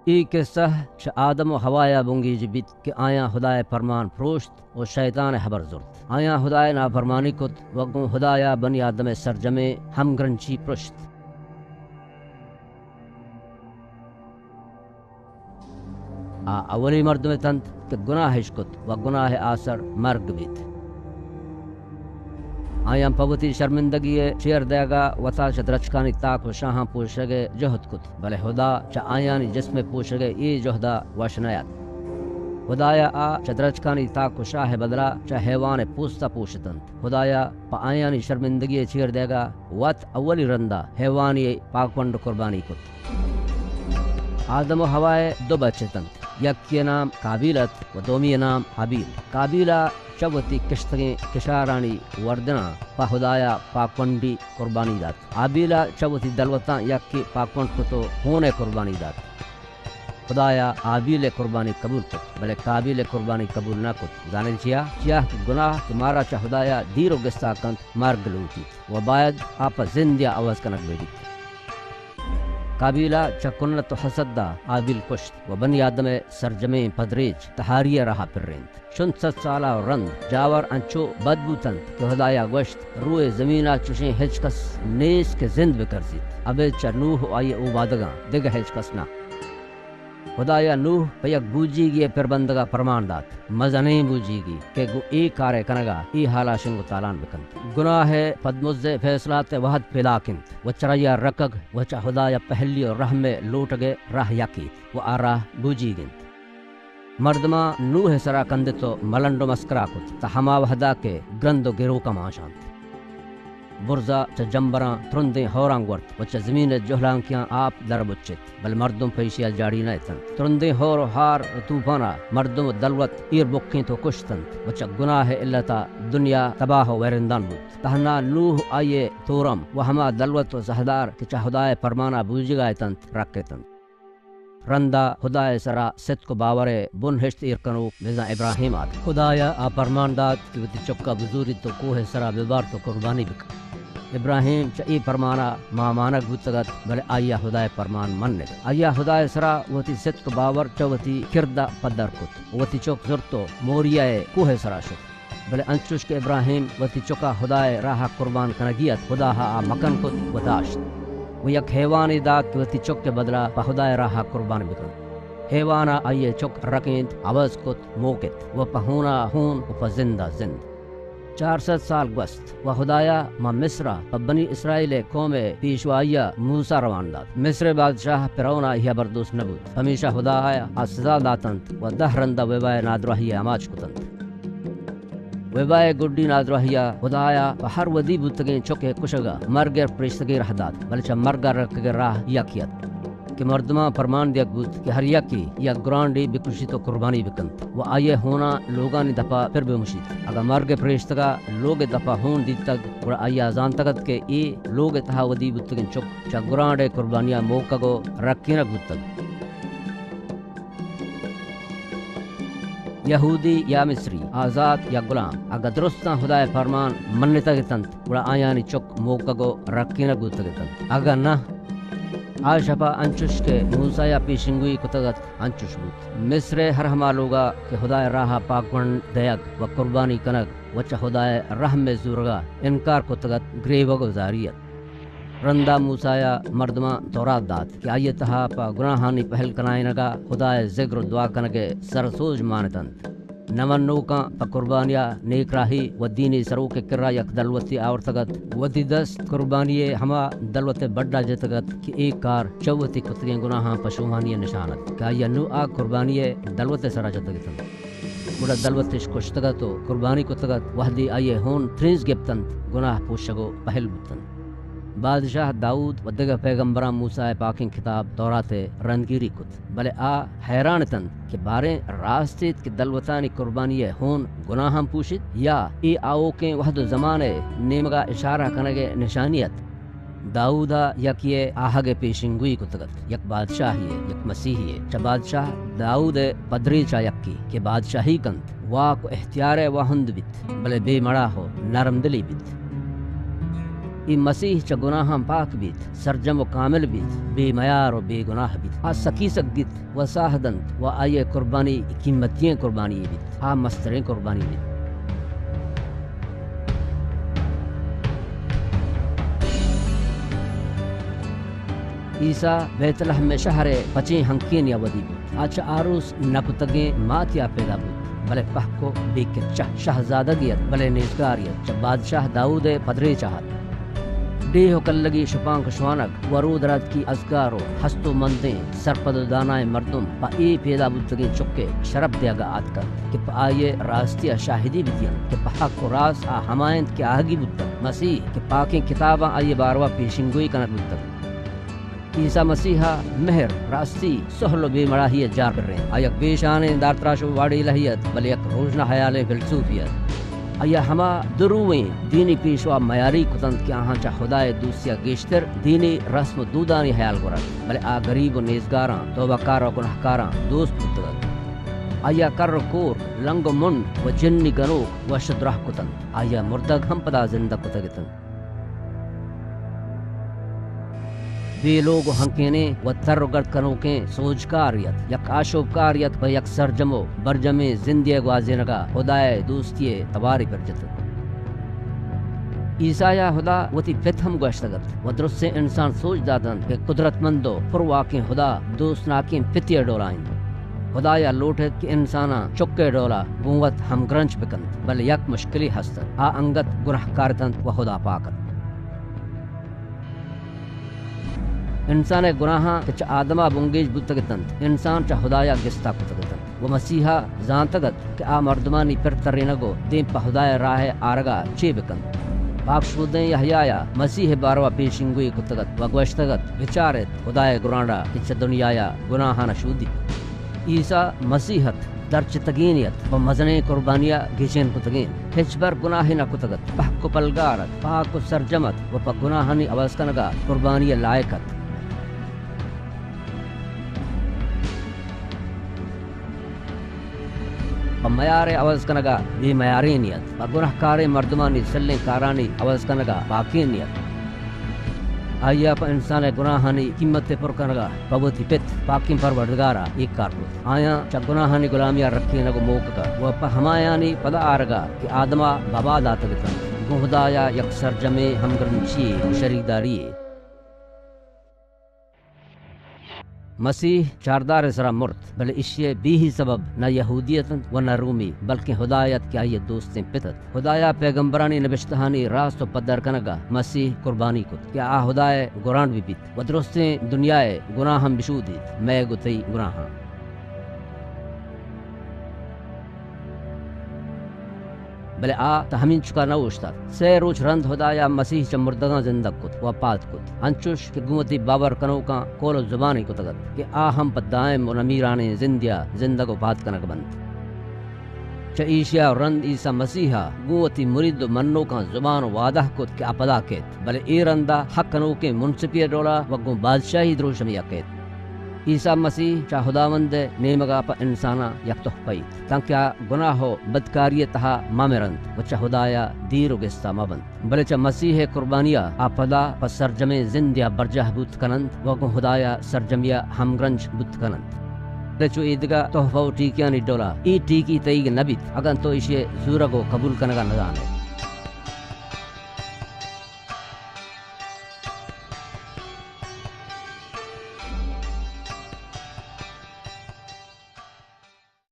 اے قصہ چہ آدم و حوایا بنگیج بیت کہ آیاں ہدائے پرمان پروشت و شیطانئے ہبر زرت۔ آیاں ہدائے نافرمانی کت و گوں ہدایا بنی آدمئے سرجمیں ہمگرنچی پرشت۔ آ اولی مردم اتنت کہ گناہ اش کت و گناہ آسر مرگ بیت۔ آیاں پہ وتی شرمندگی ء چیر دئیگا وتا چہ درچکانی تاک و شاہاں پوشگ ء جہد کت، بلے ہدا چہ آیانی جسم ء پوشگ ء اے جہدا وش نیات۔ ہدایا آ چہ درچکانی تاک و شاہ ء بدلا چہ حیوان ء پوستا پوشتنت۔ ہدایا پہ آیانی شرمندگی ء چیر دئیگا وت اولی رندا حیوانی پاکونڈ قربانی کت۔ آدم و حوا ء دو بچ اتنت، یکے ء نام کابیل ات و دومی ء نام ہابیل۔ کابیل ء چہ وتی کشتگیں کشارانی وردناں پہ ہدایا پاکونڈی قربانی دات۔ ہابیل ء چہ وتی دلوتاں یکے پاکونڈ کت و ہون ء قربانی دات۔ ہدایا ہابیل ء قربانی قبول کت، بلے کابیل ء قربانی قبول نہ کت۔ زانئے چیا؟ چیا کہ گناہ کہ مارا چہ ہدایا دیر و گستا کنت، مرگ لوٹیت و باید آ پہ زندیا عوض کنگ بیدیت۔ کابیلا چہ کنت و حسدا ہابیل کشت و بنی آدمئے سرجمیں پدریچ تہاریئے راہا پرینت۔ شنت صد سالا و رند جاور انچو بد بوتنت کہ ہدایا گوشت، روئے زمینا چشیں ہچ کس نیست کہ زند بکرزیت، ابید چہ نوح و آئی اوبادگاں دگہ ہچ کس نہ۔ ہدایا نوح پہ یک بوجیگی ء پربندگا پرمان دات، مزنیں بوجیگی کہ گوں اے کار ء کنگا اے حالا شنگ و تالان بکنت۔ گناہ ء پدمز ء فیصلات ء وہد پیداک انت و چریا رکگ و چہ ہدایا پہلی و رحم ء لوٹگ ء راہ یکیت و آ راہ بوجیگ انت۔ مردماں نوح ء سرا کندت و ملنڈ و مسکرا کت، تاں ہما وہدا کہ گرند و گروکاں مانشانت۔ برزا چہ جمبراں ترندیں ہوراں گورت و چہ زمین ء جہلانکیاں آپ در بچت، بلے مردم پہ ایشی ء جاڑی نہ اتنت۔ ترندیں ہور و ہار و توپانا مردم و دلوت ایر بکینت و کشتنت و چہ گناہ ء علتا دنیا تباہ و ویرندان بوت۔ تہنا نوح، آئی ء تورم و ہما دلوت و زہدار کہ چہ ہدائے پرمانا بوجگا اتنت، رک اتنت۔ رندا ہدائے سرا ستک و باورئے بنہشت ایر کنوک بزاں ابراہیم آتک۔ ہدایا آ پرمان دات کہ وتی چکا بزوریت و کوہئے سرا ببارت و قربانی بکنت۔ ابراہیم چہ اے پرمانا مامانگ بوتگ ات، بلے آئیا ہدائے پرمان منت۔ آئیا ہدائے سرا وتی ستک و باور چہ وتی کردا پدر کت و وتی چک زرت و موریائے کوہئے سرا شت۔ بلے انچوش کہ ابراہیم وتی چکا ہدائے راہا قربان کنگی ات، ہدا ہا آ مکن کت و داشت و یک حیوانے دات کہ وتی چک ء بدلا پہ ہدائے راہا قربان بکنت۔ حیوانا آئی ء چک رکینت، عوض کت، موکت و پہ ہونا ہون و پہ زندا زند۔ چار سد سال گوست و ہدایا ماں مصرا پہ بنی اسرائیل ء قوم ء پیشوائیا موسی روان دات۔ مصر ء بادشاہ فرعونا اے ہبر دوست نہ بوت، پمیشا ہدایا آ سزا داتنت و دہ رندا وبائے نادراہی ء آماچ کتنت۔ وبائے گڈی نادراہیا ہدایا پہ ہر ودی بوتگیں چکے کشگا مرگ ء پریشتگیں راہ دات، بلے چہ مرگا رکگے راہ یکے ات کہ مردماں پرمان دیگ بوت کہ ہر یکے یک گرانڈے بکشیت و قربانی بکنت و آئی ء ہوناں لوگانی دپا پر بمشیت۔ اگاں مرگ ء پریشتگا لوگ ء دپا ہون دیتگ، گڑا آئیا زانتگ ات کہ اے لوگ ء تہا ودی بوتگیں چک چہ گرانڈ ء قربانیا موکگ و رکینگ بوتگ۔ یہودی یا مصری، آزات یا غلام، اگاں درستاں ہدائے پرمان منتگ اتنت، گڑا آیانی چک موکگ و رکینگ بوتگ اتنت۔ اگاں نہ، آ شپا انچش کہ موسایا پیشنگوئی کتگ ات، انچش بوت۔ مصر ء ہر ہما لوگا کہ ہدائے راہا پاکونڈ دئیگ و قربانی کنگ و چہ ہدائے رحم ء زورگا انکار کتگ ات، گریوگ و زاری ات۔ رندا موسایا مردماں تورات دات کہ آئی ء تہا پہ گناہانی پہل کنائینگا ہدائے ذکر و دعا کنگ ء سر سوج مان اتنت۔ نمن نوکاں پہ قربانیا نیکراہی و دینی سروک ء کرا یک دلوتے آورتگ ات۔ وتی دست قربانی ء ہما دلوت ء بڈا جتگ ات کہ اے کار چہ وتی کتگیں گناہاں پشومانی ء نشان ات کہ آئی ء نوں آ قربانی ء دلوت ء سرا جتگ اتنت۔ گڑا دلوت اش کشتگ ات و قربانی کتگ ات، وہدے آئی ء ہون ترینز گپتنت، گناہ پوشگ و پہل بوتنت۔ بادشاہ داؤد و دگہ پیغمبراں موسیٰ ء پاکیں کتاب تورات ء رندگیری کت، بلے آ حیران اتنت کہ باریں راست ایت کہ دلوتانی قربانی ء ہون گناہاں پوشیت، یا اے آؤکیں وہد و زمان ء نیمگا اشارہ کنگ ء نشانی ات۔ داؤد ء یکے ء آہگ ء پیشنگوئی کتگ ات، یک بادشاہے ء، یک مسیحے ء۔ چہ بادشاہ داؤد ء پدریچ ء یکے کہ بادشاہی کنت، واک و اختیار ء واہند بیت، بلے بے مڑاہ و نرم دلی بیت۔ اے مسیح چہ گناہاں پاک بیت، سرجم و کامل بیت، بے میار و بے گناہ بیت۔ آ سکی سک بیت و ساہ دنت و آئی ءِ قربانی قیمتی ئیں قربانی بیت۔ آ مستریں قربانی بیت۔ عیسی بیت لحم ءِ شہر ءِ پچیں ہنکینی ءَ ودی بوت۔ آ چہ آروس نہ کتگیں ماتے ءَ پیدا بوت، بلے پہک و بے کچہ شہزادگے ات، بلے نیزگارے ات، چہ بادشاہ داؤد ءِ پدریچ ءَ ات۔ ڈیہہ و کلگی شپانک شوانگ و رودراتکی ازگار و ہست و مندیں سرپد و دانائیں مردم پہ اے پیدا بوتگیں چک ءِ شرپ دیگ ءَ آتک انت کہ پہ آئی ءِ راستی ءِ شاہدی بدینت کہ پہک و راست آ ہما انت کہ آہگی بوتگ، مسیح کہ پاکیں کتاباں آئی ءِ باروا پیشنگوئی کنگ بوتگ۔ عیسی مسیح ءَ مہر، راستی، سہل و بے مڑاہی ءِ جار پرینت۔ آ یک بے شانیں دارتراش و واڈیلہے ات، بلے یک روژنا ہیالیں فیلسوفے ات۔ آئی ءَ ہما دروئیں دینی پیشوا میاری کتنت کہ آہاں چہ ہدا ءِ دوستی ءَ گیشتر دینی رسم و دودانی ہیال گورت، بلے آ گریب و نیزگاراں، توبہ کار و گناہکاراں دوست بوتگ ات۔ آئی ءَ کر و کور، لنگ و منڈ و جنی گنوک وش و دراہ کتنت۔ آئی ءَ مردگ ہم پدا زندگ کتگ اتنت۔ بے لوگ و ہنکینیں و تر و گرد کنوکیں سوجکارے ات، یک آشوبکارے ات، پہ یک سرجم و برجمیں زندے ءِ گوازینگ ءَ ہدا ءِ دوستی ءِ توارے پر جتگ۔ عیسی ءَ ہدا وتی پت ہم گوشتگ ات و درستیں انسان سوج داتنت کہ قدرتمند و پرواکیں ہدا دوستناکیں پتے ءِ ڈولا انت۔ ہدایا لوٹ ایت کہ انساناں چک ءِ ڈولا گوں وت ہمگرنچ بہ کنت، بلے یک مشکلے ہست ات، آ انگت گناہکار اتنت و ہدا پاک ات۔ انسان ءِ گناہاں کہ چہ آدم ءَ بنگیج بوتگ اتنت، انسان چہ ہدایا گستا کتگ اتنت و مسیح ءَ زانتگ ات کہ آ مردمانی پر ترینگ و دیم پہ ہدا ءِ راہ ءَ آرگ ءَ چے بہ کنت۔ پاک شودیں یحیی ءَ مسیح ءِ باروا پیشنگوئی کتگ ات و گوشتگ ات، بچار ایت ہدا ءِ گرانڈا کہ چہ دنیا ءَ گناہاں شودیت۔ عیسی مسیح ات، درچتگینے ات، پہ مزنیں قربانی ءَ گچین کتگیں۔ ہچبر گناہے نہ کتگ ات، پہک و پلگار ات، پاک و سرجم ات و پہ گناہانی عوض کنگ ءَ قربانی ءِ لائق ات۔ پہ میار ءِ عوض کنگ ءَ بے میاریں نیت، پہ گناہکاریں مردمانی سلیں کارانی عوض کنگ ءَ پاکیں نیت۔ آئی ءَ پہ انسان ءِ گناہانی قیمت ءِ پر کنگ ءَ پہ وتی پت پاکیں پروردگار ءَ اے کار کت۔ آیاں چہ گناہانی گلامی ءَ رکینگ ءُ موکگ ءَ ءُ پہ ہمایانی پدا آرگ ءَ کہ آدم ءَ بابا داتگ اتنت، گوں ہدایا یک سرجمیں ہمگرنچی ءُ شریکداری یے۔ مسیح چاردار ءِ سرا مرت، بلے ایشی ءِ بیہی سبب نہ یہودی اتنت ءُ نہ رومی، بلکیں ہدائے ات کہ آئی ءِ دوستیں پت ات۔ ہدایا پیگمبرانی نبشتہانی راست ءُ پدر کنگ ءَ مسیح قربانی کت کہ آ ہدا ءِ گورانڈ بہ بیت ءُ درستیں دنیا ءِ گناہاں بشودیت، مئیگ ءُ تئی گناہاں۔ بلے آ تہ ہمینچکا نہ اوشتات۔ سئے روچ رند ہدایا مسیح چہ مردگاں زندگ کت ءُ پاد کت، انچوش کہ گوں وتی باور کنوکاں قول ءُ زبانے کتگ ات کہ آ ہم پہ دائم ءُ نمیرانیں زندیا زندگ ءُ پاد کنگ بنت۔ چہ ایشیا رند عیسی مسیحا گوں وتی مرید ءُ منوکاں زبان ءُ وعدہ کت کہ آ پدا کیت، بلے اے رندا حق کنوکیں منصفی ءِ ڈولا ءُ گوں بادشاہی دروشمیا کیت۔ عیسی مسیح چہ ہداوند ءِ نیمگا پہ انساناں یک تحفہ ایت، تانکہ آ گناہ ءُ بدکاری ءِ تہا مہ مرنت ءُ چہ ہدایا دیر ءُ گستا مہ بنت، بلے چہ مسیح ءِ قربانیا آ پدا پہ سرجمیں زندیا برجاہ بوت کننت ءُ گوں ہدایا سرجمیا ہمگرنچ بوت کننت۔ بلے چو ایدگہ تحفہ ءُ ٹیکیانی ڈولا اے ٹیکی تئیگ نہ بیت، اگن تو ایشی ءِ زورگ ءُ قبول کنگا نہ زانئے۔